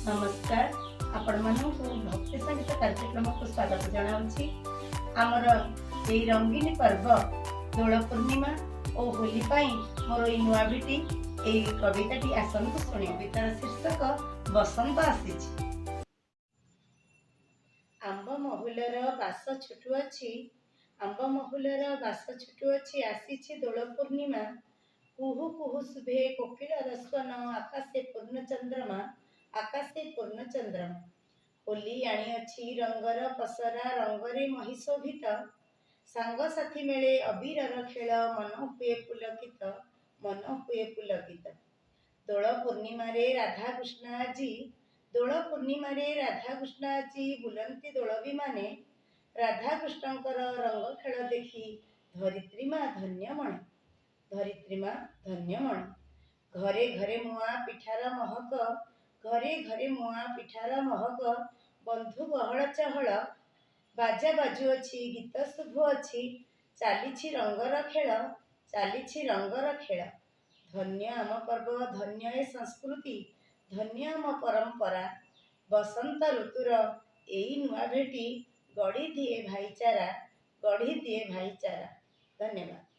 ନମସ୍କାର, ଆପଣମାନଙ୍କୁ ଭକ୍ତି ସଙ୍ଗୀତ କାର୍ଯ୍ୟକ୍ରମକୁ ସ୍ୱାଗତ ଜଣାଉଛି। ଆମର ଏଇ ରଙ୍ଗୀନ ପର୍ବ ଦୋଳ ପୂର୍ଣ୍ଣିମା ଓ ହୋଲି ପାଇଁ ମୋର ଏଇ ନୂଆ ଭେଟି, ଏଇ କବିତାଟି ଆସନ୍ତୁ ଶୁଣି। କବିତାର ଶୀର୍ଷକ ବସନ୍ତ ଆସିଛି। ଆମ୍ବ ମହୁଲର ବାସ ଛୁଟୁଅଛି, ଆମ୍ବ ମହୁଲର ବାସ ଛୁଟୁଅଛି, ଆସିଛି ଦୋଳ ପୂର୍ଣ୍ଣିମା। କୁହୁ କୁହୁ ଶୁଭେ କୋକିଳର ସ୍ୱନ, ଆକାଶେ ପୂର୍ଣ୍ଣ ଚନ୍ଦ୍ରମା, ଆକାଶେ ପୂର୍ଣ୍ଣ ଚନ୍ଦ୍ରମା। ହୋଲି ଆଣିଅଛି ରଙ୍ଗର ପସରା, ରଙ୍ଗରେ ମହି ଶୋଭିତ। ସାଙ୍ଗସାଥି ମେଳେ ଅବିରର ଖେଳ, ମନ ହୁଏ ପୁଲକିତ, ମନ ହୁଏ ପୁଲକିତ। ଦୋଳ ପୂର୍ଣ୍ଣିମାରେ ରାଧାକୃଷ୍ଣ ଆଜି, ଦୋଳ ପୂର୍ଣ୍ଣିମାରେ ରାଧାକୃଷ୍ଣ ଆଜି ବୁଲନ୍ତି ଦୋଳ ବିମାନେ। ରାଧାକୃଷ୍ଣଙ୍କର ରଙ୍ଗ ଖେଳ ଦେଖି ଧରିତ୍ରୀ ମା ଧନ୍ୟ ମଣେ, ଧରିତ୍ରୀ ମା ଧନ୍ୟ ମଣେ। ଘରେ ଘରେ ମୁଆଁ ପିଠାର ମହକ, ଘରେ ଘରେ ମୁଆଁ ପିଠାର ମହକ, ବନ୍ଧୁ ଗହଳ ଚହଳ। ବାଜା ବାଜୁଅଛି, ଗୀତ ଶୁଭୁଅଛି, ଚାଲିଛି ରଙ୍ଗର ଖେଳ, ଚାଲିଛି ରଙ୍ଗର ଖେଳ। ଧନ୍ୟ ଆମ ପର୍ବ, ଧନ୍ୟ ଏ ସଂସ୍କୃତି, ଧନ୍ୟ ଆମ ପରମ୍ପରା। ବସନ୍ତ ଋତୁର ଏଇ ନୂଆ ଭେଟି ଗଢ଼ି ଦିଏ ଭାଇଚାରା, ଗଢ଼ି ଦିଏ ଭାଇଚାରା। ଧନ୍ୟବାଦ।